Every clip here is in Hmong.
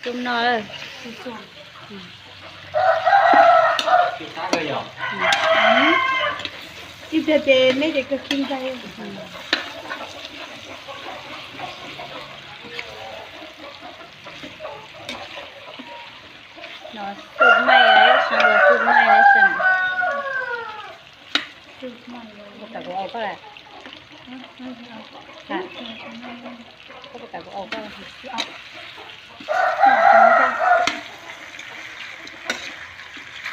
Tus no. Ib pliag ces me ces kawg khi ntxaig. No xub maij, seev los xub maij, seev. Puas kam kuv ua koj lawm? Koj puas kam kuv ua koj?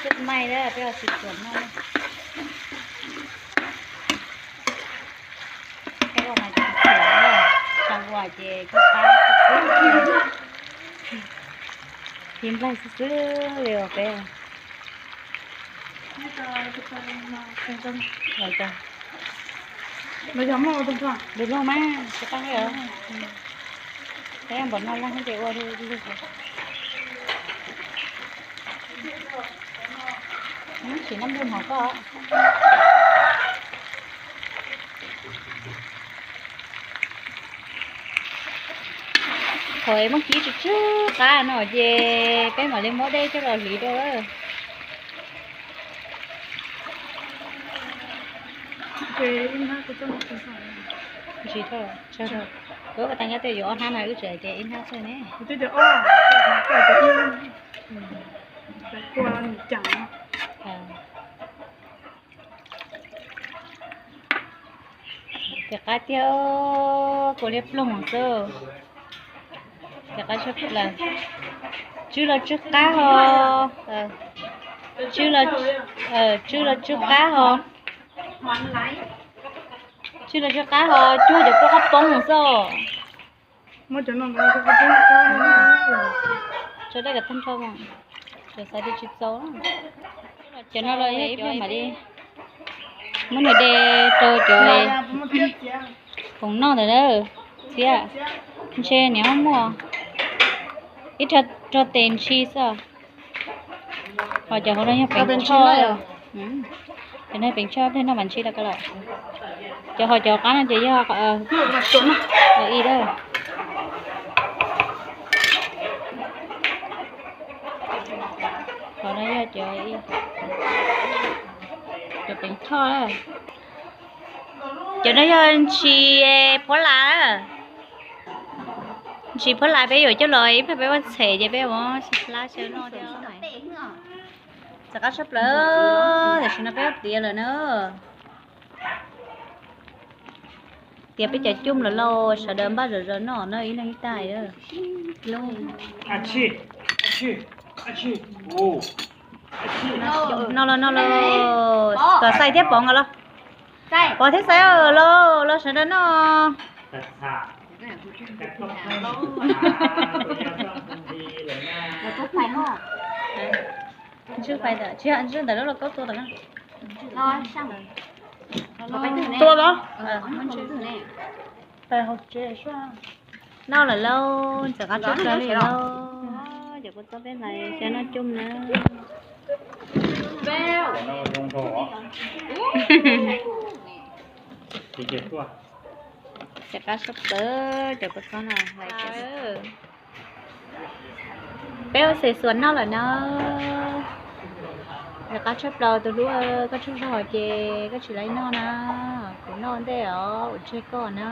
Xub maij na, peb ua xim xuas no. Peb ua mas xim xuas na, xav ua ces koj pab xwb. Tib nplaig xwb xwb li os peb. Lus luag mas tsis tau li os. Peb npaum no laj ces ua lug. Tsis nab npug hov koj. Thaum muab kib tsw tsw qab no ces peb mam li muab dej coj los hliv rau. Ntsis, wb ua tau nyob twg yuav ob hnab mas wb tseem ces ib hnab xwb ne. Ces qab tiag, kua liab ploog xwb. Ces qab tsw plaws. Tsw los tsw qab ho. Tsw los, tsw los tsw qab ho. Tsw los tsw qab ho, cuag cov poj qab poob xwb. Tso dej kom tag nrho mas, cov xav tias tsis txaus. Cov no los yog ib pliag mam li muab nws de rau cov khoom noj ntawd na. Txiab, ntshe nws ho muaj ib rag rog tes ntshis xwb. Ho cov hauv no yog peev choj. Cov no peev choj, ib pliag noj mas ntshis rau koj lawm. Cov ho cov qab no ces yog ib lawm. Qhov no yog cov, cov peev choj. Cov no yog ntshis phuab las. Ntshis phuab las peb yuav coj los ib pliag peb ua txhem ces peb ua hlab xyaw noj thiab. Txav qab tshaj plaws, tam sim no peb ua tiav lawm na. Tiav peb cov coj los lauj, sawv daws npaj zom zaws noj no ib leeg ib tais. No los no los, kom Xais thiab Pov nkawd los. Pov thiab Xais lauj, los sawv daws noj. Ntswj fais ntawm, tsis yog ntswj ntawm lub lauj kaub tua ntawm na. Tua los? Noj lawm lauj, txav qab tshaj plaws li lauj. Cov kua txob peb hlais xyaw noj coj na. Txav qab tshaj plaws cov kua txob no. Peb ua xem xuas noj lawm na. Txav qab tshaj plaws tus hlub, koj tsaug zog ces koj tsis laib noj na. Kuv noj ntej os, ua tseg koj na.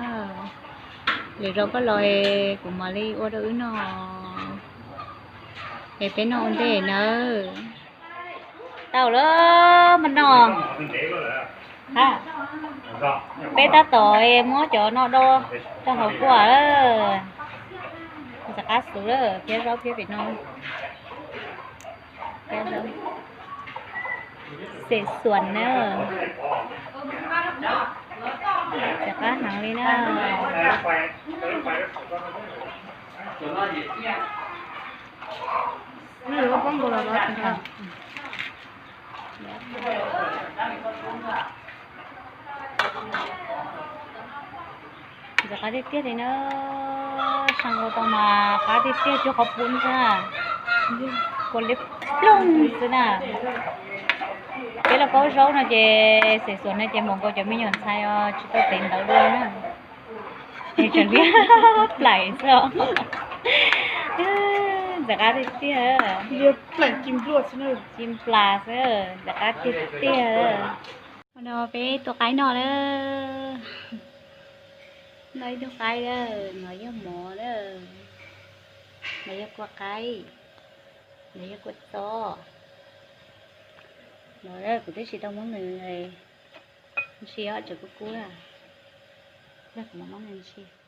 Lwm zaus koj los kuv mam li ua rau wb noj. Es peb noj ua ntej nawb. Tau lawm mas no. Peb tab tom muab cov no do rau hauv kuaj. Txav qab xuas lawm, thiab zaub thiab pem no. Xem xuas na. Txav qab heev li na. Ntxim qab tiag tiag li na. Xyoo ua tau mas qab tiag tiag cuag qhov pub xwb na. Kua liab ploog xwb na. Peb los kaub zaub no ces xem xuas no ces npaum nkaus cov me nyuam ntxhais os tsis tau tev ntawv dua na. Es tseem liab plaim xwb os. Ntxim qab tiag tiag. Ci nplas xwb, ntxim qab tiag tiag. No peb tua qaib no lawm. No ib tug qaib lawm, no yog mov lawm, no yog kua qaib, no yog kua txob. No kuv twb tsis tau muab nws ntsis os, tseem kub kub. Yog kuv mam muab nws ntsis.